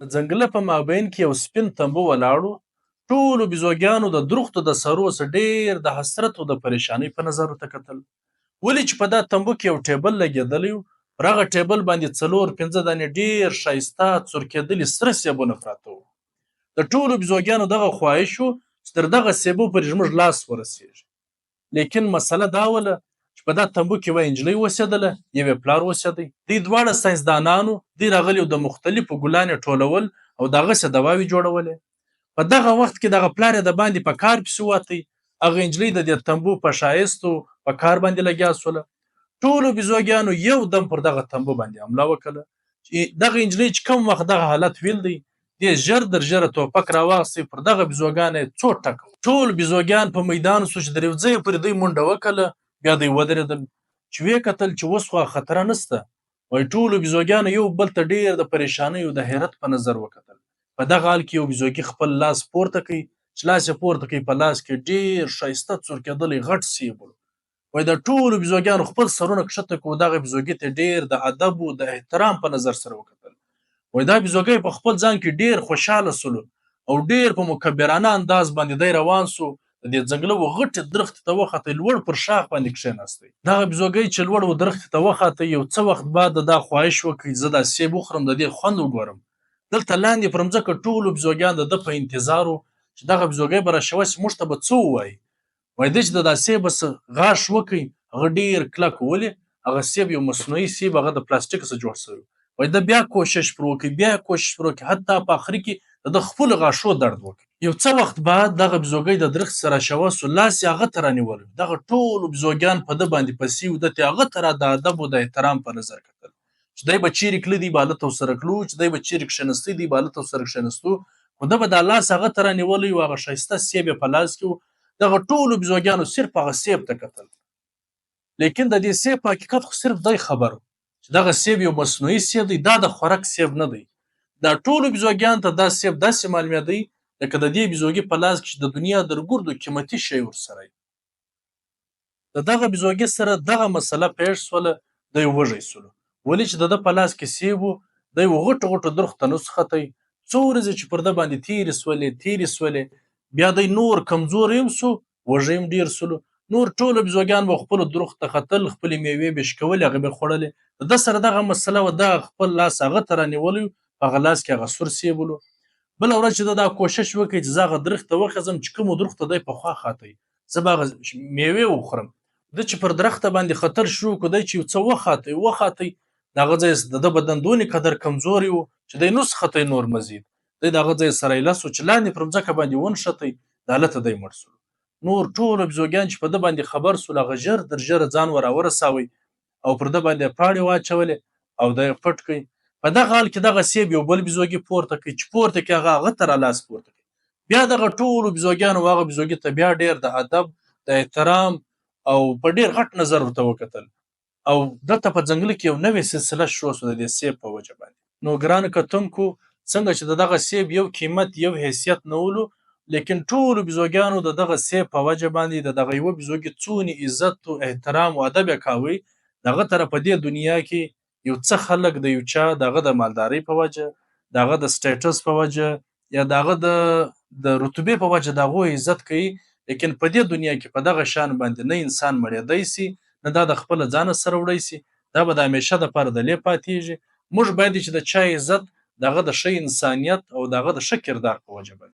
د ځنګله په مابین کې یو سپین تمبو ولاړ و. ټولو بیزوګانو د درختو د سرو څخه ډېر د حسرت او د پریشانۍ په نظر ورته کتل. ولې چې په دا تمبو کې یو ټیبل لګېدلی و، پر هغه ټیبل باندې څلور پنځه دانې ډېر ښایسته څرکېدلي سره سیبونه پراته وو. د ټولو بیزوګانو دغه خواهش و چې تر دغه سیبو پورې زموږ لاس ورسېږي. لیکن مسله دا وله چې په دا تمبو کې یوه نجلۍ اوسېدله، یو یې پلار اوسېدی. دوی دواړه ساینسدانان وو، دوی راغلي وو د مختلفو ګلان یې ټولول او د هغه څه دواوې جوړولې. په دغه وخت کې دغه پلار یې د باندې په کار پسې ووتی، هغه نجلۍ د دې تمبو په ښایست او په کار باندې لګیا شوله. ټولو بیزوګانو یو دم پر دغه تمبو باندې حمله وکړه. چې دغه نجلۍ چې کوم وخت دغه حالت ویل دی، دې ژر در ژره توپک راواخیستی، پر دغه بیزوګانو یې څو ټکه. ټول بیزوګان په میدان شو چې در یو ځایه پورې دوی منډه وکړه، بیا دوی ودرېدل. چې ویې کتل چې اوس خو خطره نشته. وایي ټولو بیزوګانو یو بل ته ډېر د پریشانۍ او د حیرت په نظر وکتل. په دغه حال کې یو بیزوګي خپل لاس پورته کړ، چې لاس یې پورته کړ، په لاس کې ډېر ښایسته څرکېدلی غټ سیب و. وایي د ټولو بیزوګانو خپل سرونه کښته کړو، دغه بیزوګي ته ډېر د ادب او د احترام په نظر سره وکتل. وایي دا بیزوګی په خپل ځان کې ډېر خوشحاله شولو او ډېر په مکبرانه انداز باندې دی روان شو، د دې ځنګله و غټې درختې ته وختی، لوړ پر شاخ باندې کښېناستی. دغه بیزوګی چې لوړ و درختې ته وخاتی، یو څه وخت بعد ده دا خواهش وکړ چې زه دا سیب وخورم، د دې خوند وګورم. دلته لاندې پر مځکه ټولو بیزوګان د ده په انتظار وو چې دغه بیزوګی به راشوه چې موږ ته به څه ووایي. وایي ده چې د دا سیب څه غاښ وکړي، هغه ډېر کلک و، ولې هغه سیب یو مصنوعي سیب، هغه د پلاستیک څخه جوړ شوی و. وایي ده بیا کوشش پر وکړي، بیا کوشش پر وکړي، حتی په اخري کې د ده خپلو غاښو درد وکړي. یو څه وخت بعد دغه بیزوګی د درخت سره شوه سو، لاس یې هغه ته رانیولی. دغه ټولو بیزوګیان په ده باندې پسې وو، ده ته هغه ته را د ادب او د احترام په نظر کتل چې دی به چیرې کړي دی به هلته ورسره کړو، چې دی به چیرې کښېنستی دی به هلته ورسره کښېنستو. خو ده به دا لاس هغه ته رانیولی و، هغه ښایسته سیب یې په لاس کې و. دغه ټولو بیزوګانو صرف هغه سیب ته کتل، لیکن د دې سیب په حقیقت خو صرف دی خبر و چې دغه سیب یو مصنوعي سیب دی، دا د خوراک سیب نه دی. دا ټولو بیزوګان ته دا سیب داسې معلومېدی لکه د دې بیزوګي په لاس کې چې د دنیا در ګردو قیمتي شی ورسره وي. د دغه بیزوګي سره دغه مسله پېښ شوله، دی وږی شولو. ولې چې د ده په لاس کې سیب و، دی و غټو غټو درختو ته نسو ختی. څو ورځې چې پر ده باندې تېرې شولې، تېرې شولې، بیا دی نور کمزوری هم شو، وږی هم ډېر شولو. نور ټولو بیزوګان به خپلو درختو ته ختل، خپلې مېوې به یې شکولې، هغه به یې خوړلې. د ده سره دغه مسله وه، ده خپل لاس هغه ته رانیولی و، په هغه لاس کې هغه سور سیب ولو. بله ورځ چې ده دا کوشش وکړ چې زه هغه درخت ته وخېزم چې کومو درختو ته دی پخوا خاتی، زه به هغه مېوې وخورم. ده چې پر درخته باندې ختل شروع کړو، دی چې یو څه وخاتی وخاتی، د هغه ځای د ده بدن دونې قدر کمزوری و چې دی نوس ختی نور مزید. دی د هغه ځای سره ایله سو چې لاندې پر مځکه باندې ونښتی، د هلته دی مړ سو. نور ټول بیزوګان چې په ده باندې خبر سول، هغه ژر تر ژره ځان ور راورساوی او پر ده باندې یې پاڼې واچولې او دی یې پټ کړ. په دغه حال کې دغه سیب یو بل بیزوګي پورته کړ، چې پورته کړي هغه هغه ته را لاس پورته کړ. بیا دغه ټولو بیزوګانو هغه بیزوګي ته بیا ډېر د ادب، د احترام او په ډېر غټ نظر ورته وکتل. او دلته په ځنګله کې یو نوې سلسله شروع شوه د دې سیب په وجه باندې. نو ګرانو کتونکو، څنګه چې د دغه سیب یو قیمت یو حیثیت نه ولو، لیکن ټولو بیزوګانو د دغه سیب په وجه باندې د دغه یوه بیزوګي څونې عزت او احترام او ادب یې کاوی، د هغه تر په دې دنیا کې یو څه خلک د یو چا د هغه د مالدارۍ په وجه، د هغه د سټیټس په وجه یا د هغه د رتبې په وجه د هغو عزت کوي، لیکن په دې دنیا کې په دغه شان باندې نه انسان مړېدی سي، نه دا د خپله ځانه سره وړی سي، دا به د همیشه دپاره د لې پاتېږي. موږ باید چې د چا عزت د هغه د ښه انسانیت او د هغه د ښه کردار په وجه باندې.